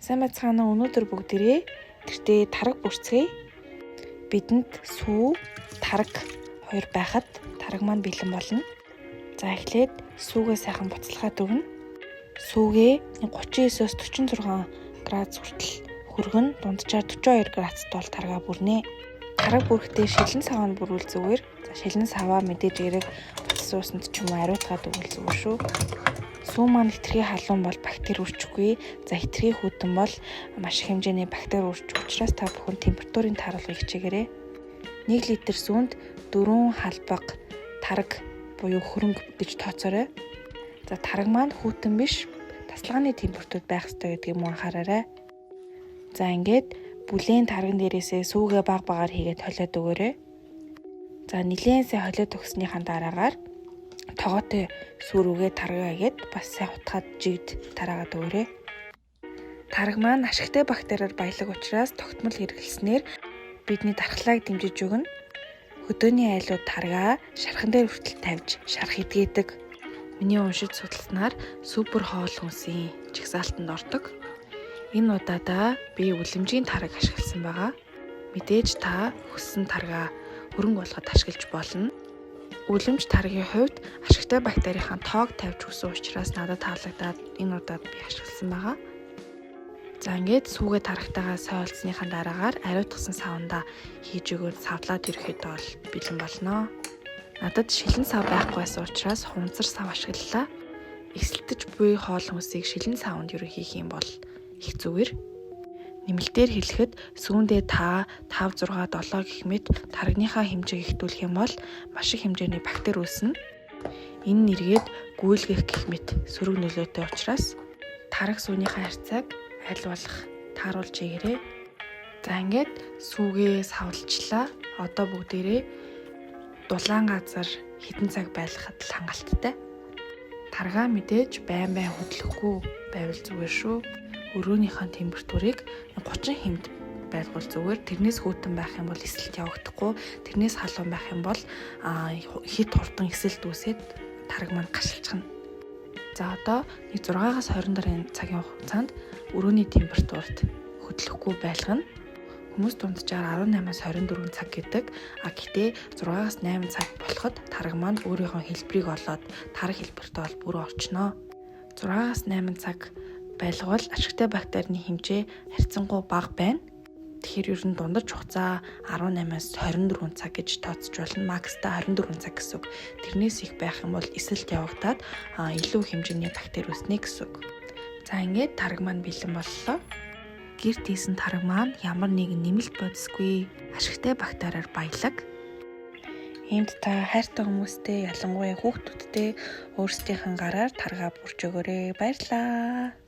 Сайн байцгаана уу, өнөөдөр бүгдээрээ тэртээ тараг бүрцгээе. Бидэнд сүү, тараг хоёр байхад тараг маань бэлэн болно. За эхлээд сүүгээ сайхан буцалгаад өгнө. Сүүгээ 39-оос 46 градус хүртэл хөргөн, дунджаар 42 градусд бол таргаа бүрнэ. Тараг бүрэхдээ шилэн саваа бүрвэл зүгээр. За шилэн саваа мэдээж эрэг буцсан усанд ч юм уу ариутгаад өгвөл зүгээр шүү. Сүү маань хэтэрхий халуун бол бактери үрчихгүй. За хэтэрхий хүйтэн бол маш их хэмжээний бактери үрчих учраас та бүхэн температурын тааруулгыг хичээгээрэй. 1 литр сүүнд 4 халбаг тараг буюу хөрөнгө гэж тооцоорой. За тараг маань хүйтэн биш, тасалгааны температурт байх ёстой гэдгийг мөн анхаараарай. За ингээд бүлээн тарган дээрээсээ сүүгээ баг багаар хийгээд холиод өгөөрэй. За нилээн сайн холиод өгснийхаа дараагаар тогоотой сүү рүүгээ таргаа хийгээд бас сайн хутгаад жигд тараагаад өгөөрэй. Тараг маань ашигтай бактериар баялаг учраас тогтмол хэрэглэснээр бидний дархлааг дэмжиж өгнө. Хөдөөний айлууд таргаа шархан дээр хүртэл тавьж шарх эдгээдэг. Миний уншиж судалснаар супер хоол хүнсийн жагсаалтанд ордог. Энэ удаадаа би үлэмжийн тараг ашигласан байгаа. Мэдээж та хүссэн таргаа хөрөнгө болгоод ашиглаж болно. Үлэмж таргийн хувьд ашигтай бактерийнхаа тоог тавьж өгсөн учраас надад таалагдаад энэ удаад би ашигласан байгаа. За ингээд сүүгээ тарагтайгаа сойлцсныхаа дараагаар ариутгасан савндаа хийж өгөөд савлаад ирэхэд бол бэлэн болно. Надад шилэн сав байхгүй байсан учраас хунцар сав ашиглалаа. Эсэлтэж буй хоол хүнсийг шилэн савнд ерөн хийх юм бол их зүгээр. Нэмэлтээр хэлэхэд сүүндээ та 5 6 7 гэх мэт тарагныхаа хэмжээг ихтүүлэх юм бол маш их хэмжээний бактери үүснэ. Энэ нь эргээд гүйлгэх гэх мэт сөрөг нөлөөтэй учраас тараг сүүнийхээ харьцааг аль болох тааруулж хийгээрэй. За ингээд сүүгээ савлчлаа. Одоо бүгдээрээ дулаан газар хэдэн цаг байлгахад л хангалттай. Таргаа мэдээж байн байн хөдлөхгүй байвал зүгээр шүү. Өрөөнийхөө температурыг 30 хэмт байлгуул зүгээр. Тэрнээс хүйтэн байх юм бол эсэлт явагдахгүй. Тэрнээс халуун байх юм бол хит хурдан эсэлт үүсээд тараг маань гашилчихна. За одоо нэг 6-аас 24 цагийн хугацаанд өрөөний температурт хөдлөхгүй байлгана. Хүмүүс дунджаар 18-аас 24 цаг гэдэг. А гэтээ 6-аас 8 цаг болоход тараг маань өөрийнхөө хэлбэрийг олоод тараг хэлбэртээ бол бүрэн орчноо. 6-аас 8 цаг байлгавал ашигтай бактерийн хэмжээ харьцангуй бага байна. Тэгэхээр ер нь дундаж хугацаа 18-аас 24 цаг гэж тооцож болно. Макстай 24 цаг гэсэн үг. Тэрнээс их байх юм бол эсэлт явагдаад илүү хэмжээний бактери үүснэ гэсэн үг. За ингээд тараг маань бэлэн боллоо. Гэрт хийсэн тараг маань ямар нэгэн нэмэлт бодисгүй ашигтай бактериар баялаг. Иймд та хайртай хүмүүстэй, ялангуяа хүүхдүүдтэй өөрсдийнхэн гараар таргаа бүрж өгөөрэй. Баярлалаа.